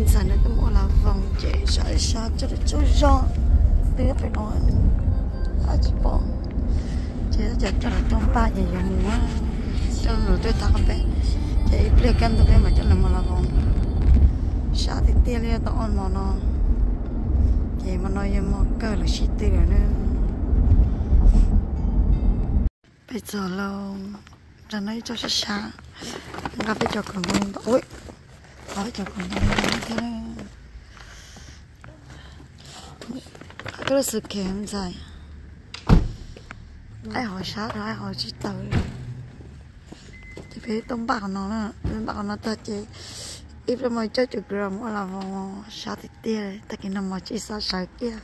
Txawm nws twb mus ua las voos ces sab sab coj lawv tsaug zog twb pem no, tsis pom. Ces cas coj lawv tuaj npaj ces yuav mus, coj lawv tuaj tag qab peb, ces ib pliag kaj ntug peb mam coj lawv mus las voos. Sab tiag tiag li tau ob hmo no, ces hmo no yog hmo kawg lawv sib tw lawm na. Peb txog lawm, nram no ib tsob sab sab, nqa peb cov khoom ntoo, peb cov khoom ntoo thiab. Koj lub xwm khem ntxhais, aib hauv sab rau aib hauv tsis tawm. Ces peb tuaj npaj qhov no, npaj qhov no tag ces ib pliag mas coj cov kws mus ua las voos, sab tiag tiag, tag kis no mas tsis xav sawv kiag.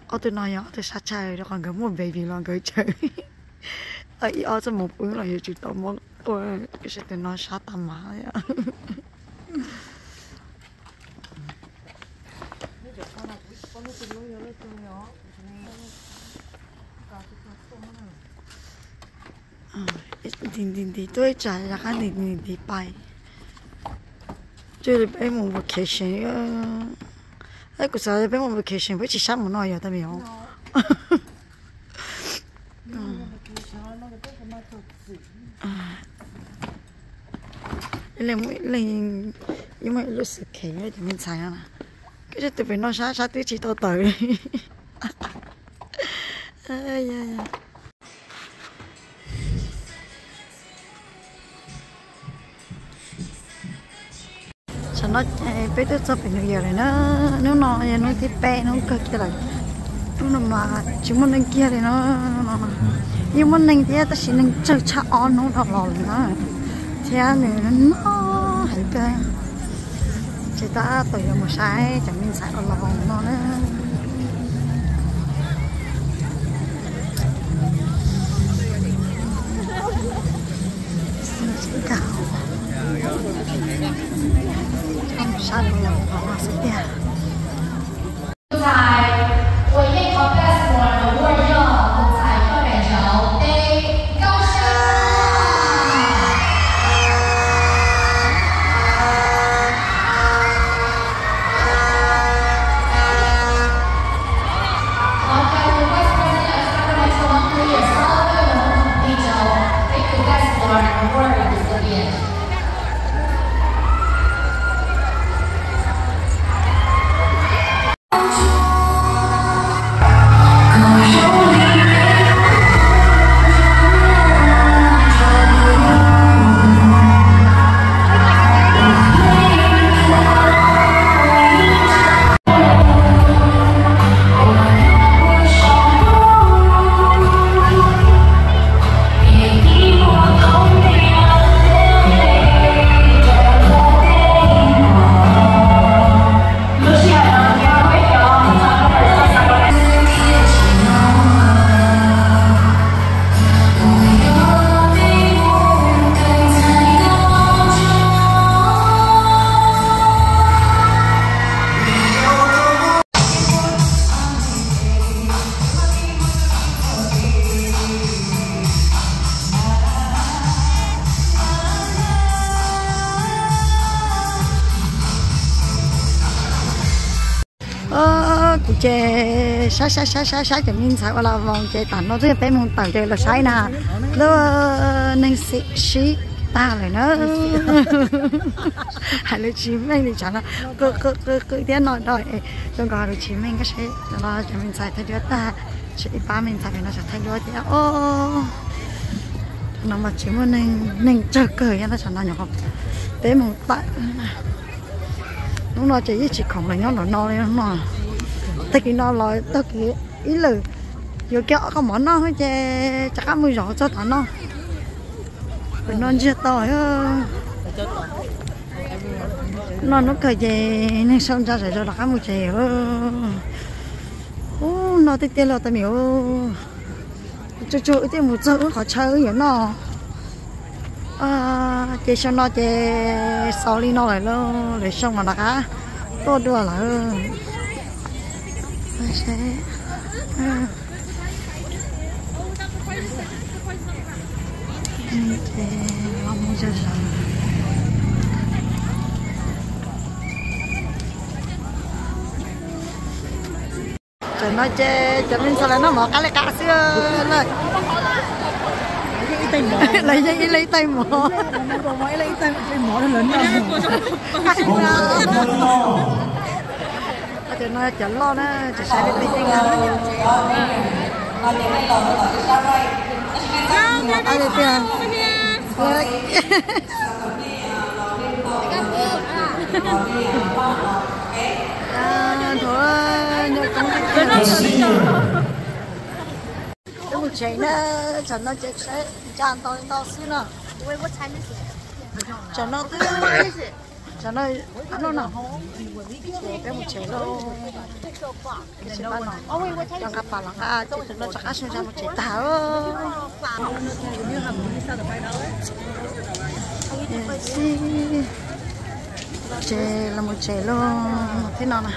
Ob tug no yog ob tug sab tshaj rau qhov nkawd muaj baby los nkawd tseem ib ob txoj moo pw los yuav tsum tau muab ua, tab sis tus no sab tas mas. Nti nti nti tuaj ib tsam rov qab nti nti nti pais. Cuj li peb mus vacation, kuv xav peb mus vacation peb tsis sab mus no yog tag me os. Leej muaj leej yeej muaj ib lub xwm khem cov me ntxhais no na. Koj tus pem no sab sab twb tsis tau tawm li. Tam no ces peb twb txog pem New York lawm na. Hnub no yog hnub thib peb, hnub kawg kiag lawm. Hnub no mas tsis muaj neeg kiag li no. Yeej muaj neeg thiab tab sis neeg tsawg tshaj ob hnub dhau los lawm na, thiab nws noj heev kawg. Ces tab tom yuav mus saib cov me ntxhais ua las voos no na. Sab ua las voos no xwb tiag. Tus ntxhais uas yeej qhov best for the award yog tus ntxhais koj daim ntsauv Teb Nkauj Sab. Qhov tus Vice President of Sacramento Mountain Leaders, Oliver Montoya, peb tus best for the award recipient. Kuv ces saib saib saib saib saib cov me ntxhais ua las voos ces tam no twb yog peb moos tawm ces los saib na, lub neeg sib tag lawm na. Hais lus tsis meej li tsam no, qw qw qw qw thiab no no, zoo nkaus hais lus tsis meej. Koj saib no cov me ntxhais thaij duab tag, tsis ib pab me ntxhais no tseem thaij duab thiab os. No mas tsis muaj neeg, neeg tsawg kawg thiab no, tsam no nyuam qhuav peb moos tawm. Hnub no ces yeej tsis khoom los nyob nram no li no. Tag kis no los tag kis ib lwm yuav kiag ob qho mov noj ces rov qab mus zov txog tom no. Tam no ntsiag to. Noj hnub kawg ces neeg sau ntsa zom zaws rov qab mus tsev. Ub, no tiag tiag los tas me. Tsuag tsuag wb thiaj mus txog wb qhov chaw wb yuav noj. Ces xyoo no ces xaus li no lawm lauj, lwm xyoo mas rov qab tuaj dua lawm. Ces los mus zog zog. Tam no ces cov me ntxhais lawv noj mov qab li qab xwb lawm. Lawv yeej ib leeg ib tais mov. Tam no cov loj na, tsis saib li peb teeb na. Mov qab li tiag. Peb mus tsev na, tsam no ces saib ntsa ntau ntau xwb no. Tsam no twb, tsam no, no, peb mus tsev lauj. Cov nqa pas los nqa, ces tsam no rov qab sib ntsa mus tsev tag. Tsev, los mus tsev lauj, thiab no na.